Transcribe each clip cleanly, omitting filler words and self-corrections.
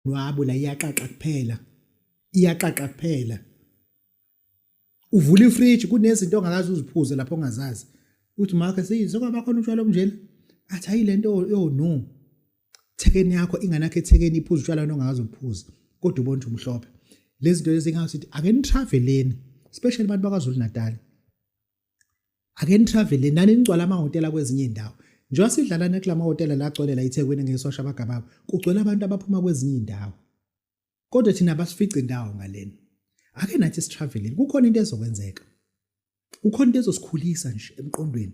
Nwabu la iyaqaqa kuphela, iyaqaqa kuphela. Uvula ifridge, kunezinto ongakaze uziphuze lapho ongazazi. Uthi makhe seyizwe kwaba khona utshwala obunjena, athi hayi lento yo no. Thekeni yakho ingane yakho ethekeni iphuza utshwala wena ongakaze uphuze, kodwa ubona ukuthi umhlophe. Lezi zinto lezi ngasithi ake nitraveleni, especially abantu bakwaZulu Natal. Ake nitraveleni nani, nigcwala amahhotela kwezinye indawo. Njengoba sidlala nekula mahhotela la agcwele la eThekwini ngesosha abagababa, kugcwele abantu abaphuma kwezinye indawo. Kodwa thina abasifici indawo ngalena. Ake nathi sitraveleni, kukhona into ezokwenzeka. Kukhona into ezosikhulisa nje emqondweni.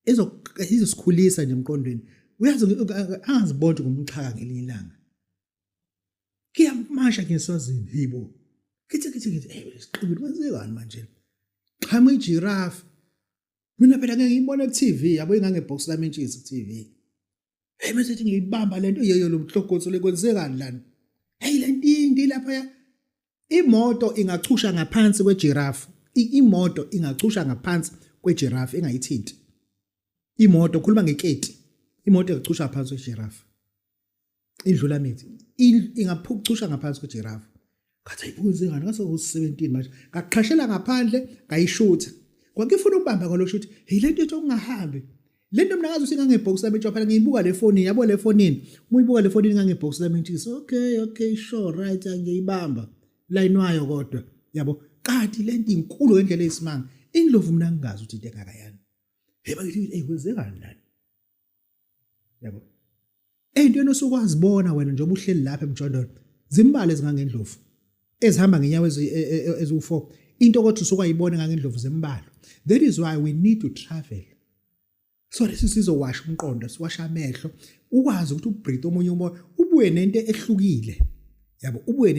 Ezosikhulisa nje emqondweni. Uyazi angazibona ngomxhaka ngelinye ilanga. Kuyamasha ngeswazini, yibo. Kithi kithi kithi, eh siqibile kwenzekani manje? Qhamuka ijirafu. Mina phela ngeke ngiyibone ku TV, yabo ingangebox lami intshisi ku TV. Hey mase thi ngiyibamba lento yeyo lo mhlogotso lekwenzekani lana. Hey lento indi lapha ya imoto ingachusha ngaphansi kwejirafu. Imoto ingachusha ngaphansi kwejirafu ingayithinti. Imoto khuluma ngeketi. Imoto ingachusha ngaphansi kwejirafu. Indlula mithi ingaphucusha ngaphansi kwejirafu. Ngathi ayibuze ngani ngase u17 manje. Ngaqhashela ngaphandle ngayishutha. Kwakufuna ukubamba kwalo shuthi, hey lento ethi okungahambi. Lento mina ngazi usingangebhox lami phela ngiyibuka le phone yabo le phone uma uyibuka le phone ingangebhox lami ngithi okay okay sure right ngiyibamba line wayo kodwa yabo kanti lento inkulu ngendlela eyisimanga indlovu mina ngingazi ukuthi into engakayani hey bakithi hey kwenzekani lana yabo eyintweni osukwazibona wena njengoba uhleli lapha emjondolo zimbali ezingangendlovu ezihamba ngenyawo eziwu-4 into kodwa usukwayibona ngangendlovu zembalwa. That is why we need to travel so lesi sizowasha umqondo, siwasha amehlo, ukwazi ukuthi ubreathe omunye umoya, ubuye nento ehlukile yabo, ubuye.